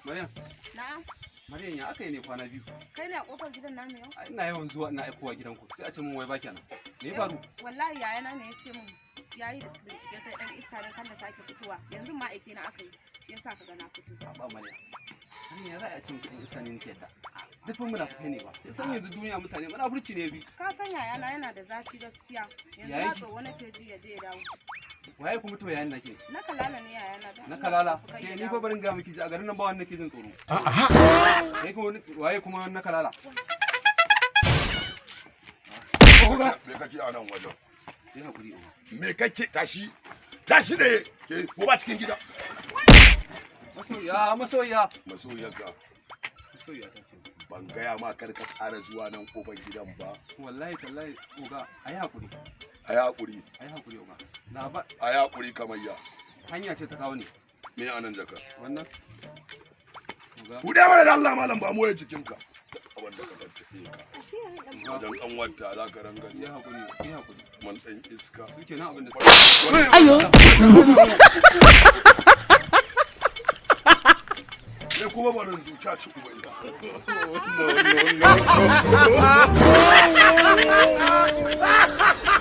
Maryam, Na'am, Maryam, ya aka yi ne kwana biyu? Kai ne a kofar gidan namu yau? Ai, ina yawan zuwa ina aikowa gidanku sai a ce mun wai ba kenan. Me ya faru? Wallahi yayana ne ya ce mun yayi da bincike sai dan iska ne kan da sake fitowa. Yanzu ma aike na aka yi, shi yasa ka ga na fito. Ba Maryam. Maryam, ya za a ce muku ɗan iska ne nake yadda? Duk fa munafukai ne ba. Kin san yanzu duniya mutane munafurci ne bi. Ka san yayana yana da zafi gaskiya. Yanzu Yayanki? na tsoro nake ji ya je ya dawo. Waye kuma to yayan nake? Na kalala ne yayana don Na Allah kalala. ka kai Ke ya ni fa dawo. barin ga miki ji, a garin nan ba wanda nake jin tsoro. Kai kuma waye kuma na kalala? Me kake a nan wajen? Yi hakuri, uba. Me kake? Tashi, tashi ne ke ko ba cikin gida. Masoyiya, masoyiya. Masoyarka? Masoyiya ta ce. Ban gaya ma kar ka ƙara zuwa nan kofar gidan ba? Wallahi tallahi, oga, ayi hakuri. A yi haƙuri. Ayi hakuri, oga. Na ba A yi haƙuri kamar ya. Hanya ce ta kawo ni. Me a nan jaka? Wannan. Oga. Buɗe mana da Allah, malam, ba mu jikinka wanda ka tattaɓe ka. Shi ne dan Wajen ƙanwarta za ka ranga? Yi hakuri, yi hakuri. Man ɗan iska. Shi kenan abin da Ayo. Ne kuma barin zuciya ci uba ita. No, no, no.